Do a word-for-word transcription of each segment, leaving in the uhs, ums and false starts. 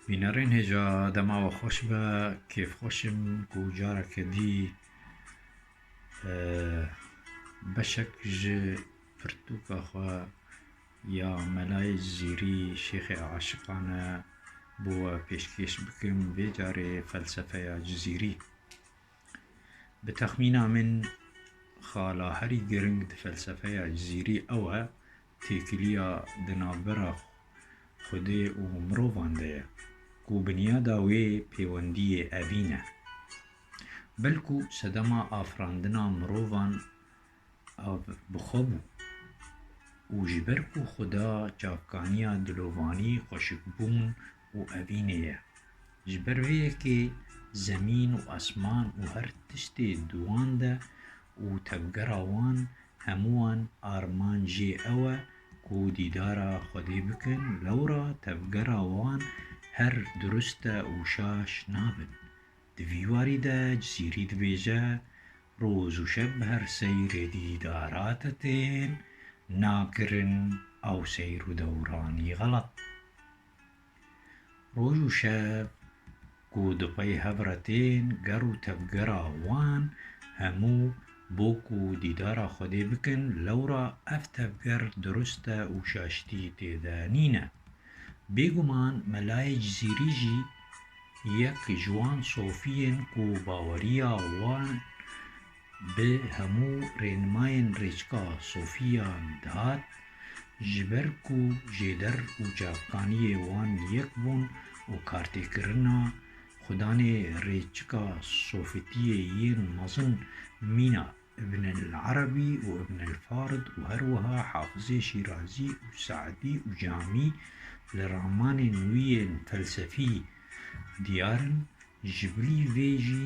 Bînerên hêja, dema we xweş be, kêfxweş im ku careke dî, e, beşek ji pirtûka xwe ya Melayê Cizîrî, Şêxê Aşiqan e, bo we pêşkêş bikim, vê carê felsefeya Cizîrî. Bi texmîna min, xala herî giring di felsefeya Cizîrî ew e, têkiliya di navbera Xwedê û mirovan de ye, ku binyada wê pêwendiyê evîn e. Belkû sedema afirandina mirovan ev bi xwe bû û ji ber ku Xuda çavkaniya dilovanî, xweşikbûn û evînê ye. Ji ber vê yekê zemîn û esman û her tiştê di wan de û tevgera wan, hemû wan armanc jê ew e ku dîdara Xwedê bikin, lewra tevgera wan her durust e û şaş nabin. Di vî warî de Cizîrî dibêje, roj û şev her seyrê dîdara te tên, nakirin ew seyr û dewranî xelet. Roj û şev ku di pey hev re tên, ger û tevgera wan hemû bo ku dîdara Xwedê bikin, lewra ev tevger durust e û şaştî tê de nîne. Bêguman Melayê Cizîrî jî yek ji wan sofiyên ku baweriya wan bi hemû rênimayên rêçika sofiyan dihat, ji ber ku jêder û çavkaniyê wan yek bûn û kartêkirina xudanê rêçika sofitiyê yên mezin mîna Ibn el Erebî û Ibn el Farid û her wiha Hafizê Şîrazî û Se'dî û Camî li ramanên wî yên felsefî diyar in, ji bilî vê jî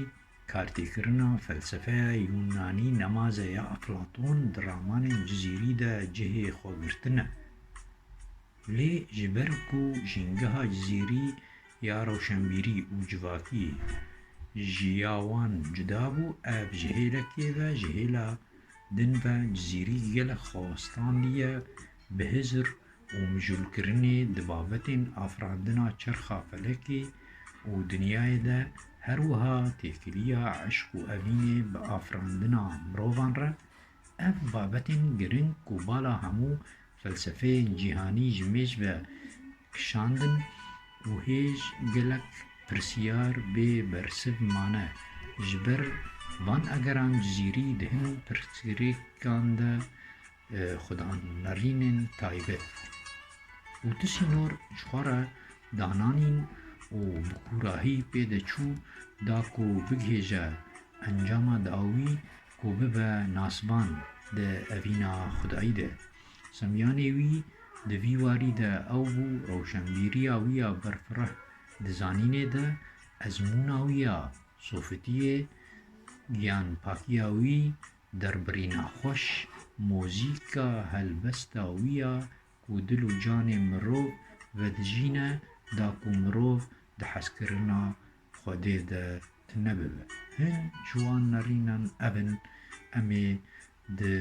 kartêkirina felsefeya Yûnanî nemaze ya Eflaton di ramanên Cizîrî de cihê xwe girtine. Lê ji ber ku jîngeha Cizîrî ya rewşenbîrî û civakî ji ya wan cuda bû, ev ji hêlekê ve ji hêla din ve Cizîrî gelek xwe westandiye bi hizir û mijûlkirinê di babetên afirandina çerxa felekê û dinyayê de, her wiha têkiliya eşq û evînê bi afirandina mirovan re, ev babetên giring ku bala hemû felsefeyên cîhanî ji mêj ve kişandin û hêj gelek pirsiyar bê bersiv mane. Ji ber van egeran Cizîrî di hin pirsgirêkan de, e, xudan nerînên taybet û tu sînor ji xwe re dananîn û bi kûrahî pê de çû da ku bigihêje encama dawî ku bibe nasvan di evîna xwedayî de. Semyanê wî di vî warî de ew bû, rewşenbîriya wî ya berfireh di zanînê de, ezmûna wî ya sofitiyê, giyanpakiya wî, derbirîna xweş, mozîka helbesta wî ya ku dil û canê mirov vedijîne, da ku mirov di hezkirina Xwedê de tune bibe. Hin ji wan nerînan ev in, em ê di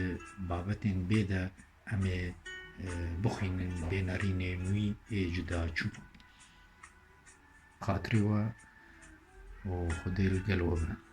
babetên bê de em ê, e, bixwînin bê nerînên wî ê cuda çû. Xatirê we û Xwedê li gel we be.